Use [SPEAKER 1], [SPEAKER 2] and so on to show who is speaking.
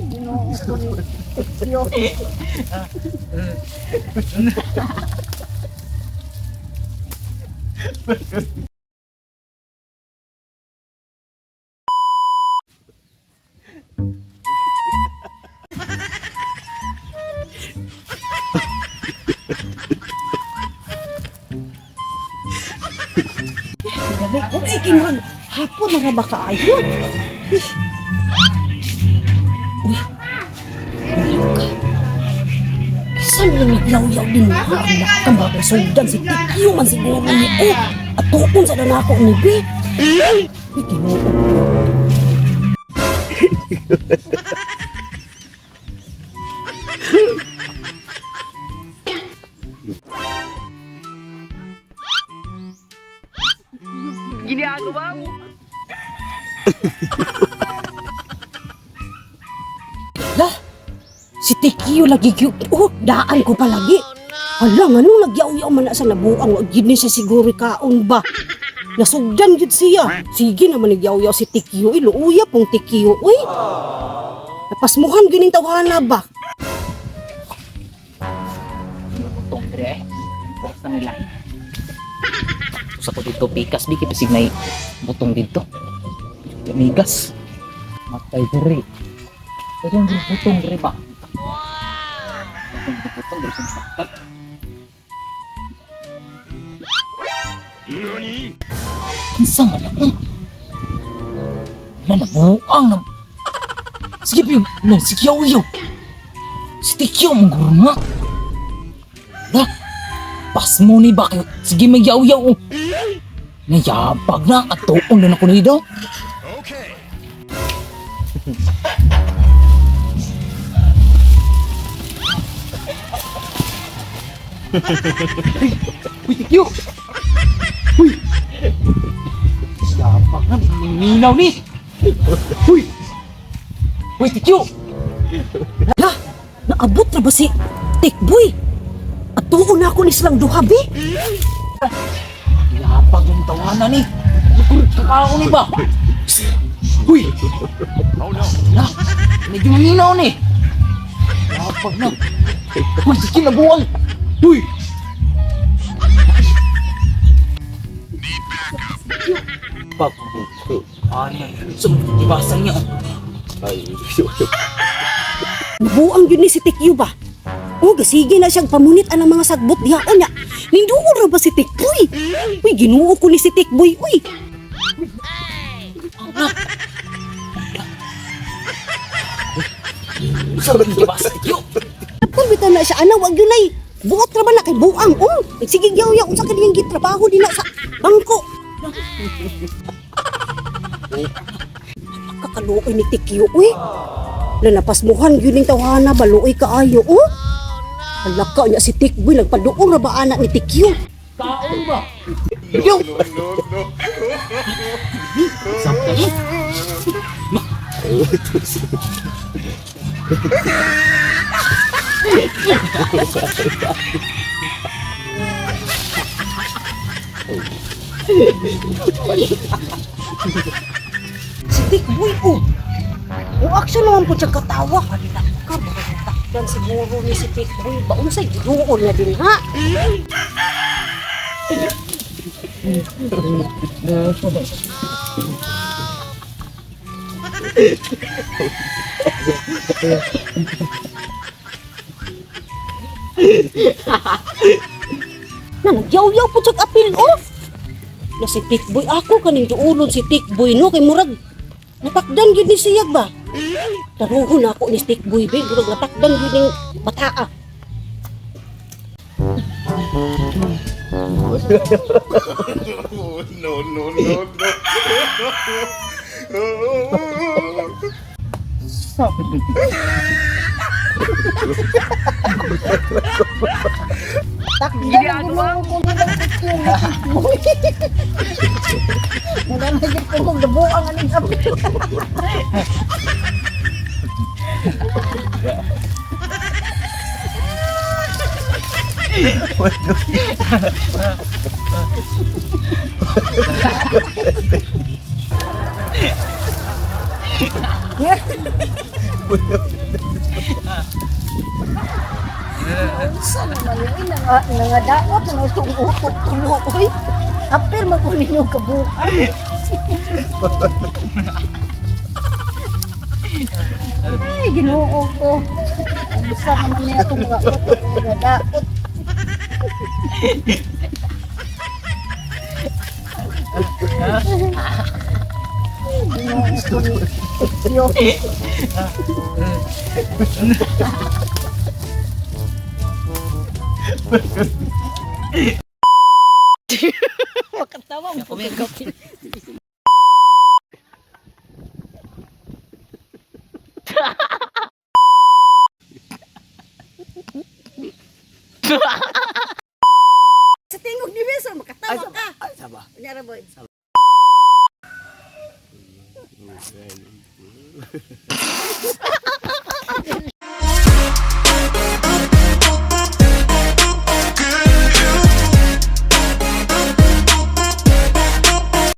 [SPEAKER 1] Ginoo ko ni Tikyo. Grabe, oh, ikinran. Hapon na ra ba kaayo? Ih. Uy. Uy, ka. Saan lang nagyaw-yaw din na ang nakamba kay Suldan si Tikyo man siguro ni O. At tuon sa danako ni B. Uy, Ginoo ko.
[SPEAKER 2] Ginagawa mo.
[SPEAKER 1] Lah, si Tikyo lagi gyud. Oh, daan ko palagi. Hala, nganong nagyaw-yaw man na sa nabuang wa gyud ni siya siguro kaon ba. Nasugdan gyud siya. Sige naman nagyaw-yaw si Tikyo, eh, luuya pong Tikyo, uy. Napasmuhan gyud ning tawhana ba.
[SPEAKER 2] Butong dire eh. Bukas na nila. Usa ko dito pikas bi kay bisig nay butong dito. Migas. Matay dire. Butong dire, butong dire ba? Butong dire, butong dire sa saktan. Kinsa man ako? Na nabuang na. Sige, bi, na sige yaw yaw. Si Tikyo mong guro na. Lah, pas mo ni ba kayo? Sige, may yaw-yaw. Oh. Nayabag na, at tuon na ako nito. Okay. Uy, Tikyo! Uy! Yabag na, minaw ni! Uy! Uy, Tikyo!
[SPEAKER 1] Lah, naabot na ba si Tikboy? At tuon na ako ni silang duha, bi.
[SPEAKER 2] Yabag yung tawanan ni. Lukurot ka kao ni ba? Uy! Oh no! Na, medyo maminaw ni. Yabag na. Uy, sige na buwang. Uy! Pag Ay, ibasan niya.
[SPEAKER 3] Ay,
[SPEAKER 1] Nabuang yun ni si Tikyo ba? O, gasige na siyang pamunit ang mga sagbot diha niya. Ninduol ra ba si Tikboy? Uy, Ginoo ko ni si Tikboy, uy.
[SPEAKER 2] Ibasan niyo.
[SPEAKER 1] Kung bitaw na siya, ana, wag yun ay. Buot ra ba na kay buang, oh. Sige, yaw yaw, unsa kaniyang gitrabaho din na sa bangko. Kakaluoy ni Tikyo, uy. Nanapasmuhan yun yung tawhana, baluoy kaayo, oh. Halaka niya si Tikboy, nagpaduol ra ba anak ni Tikyo?
[SPEAKER 2] Kaon ba? Yo! Sakto ni.
[SPEAKER 1] Si Tikboy, oh. O action naman po siya katawa. Halika ka, baka natakdan siguro ni si Tikboy. Ba, unsay giduol na din, ha? Na, nagyaw-yaw po siya apil, oh. Na si Tikboy, ako kaning duulon si Tikboy, no? Kay murag, natakdan yun ni siyag ba? Taruhon na ako ni Tikboy, be. Murag natakdan yun ning bataa.
[SPEAKER 3] No, no, no, no.
[SPEAKER 1] Takdan ang gulong ko nila Tikboy. Mura na gyud ko kung dabuang aning apil. Unsa naman yun, nangadaot na itong utok tulo, oy. Apir magunin yung kabukan. Ay, ginoo ko. Unsa naman niya itong mga utok nangadaot. Ay, ginoo ko ni Tikyo. Makatawa mo. Sa tingog ni Wilson, makatawa ka.
[SPEAKER 2] Ay, saba.
[SPEAKER 1] Kunyara, boy.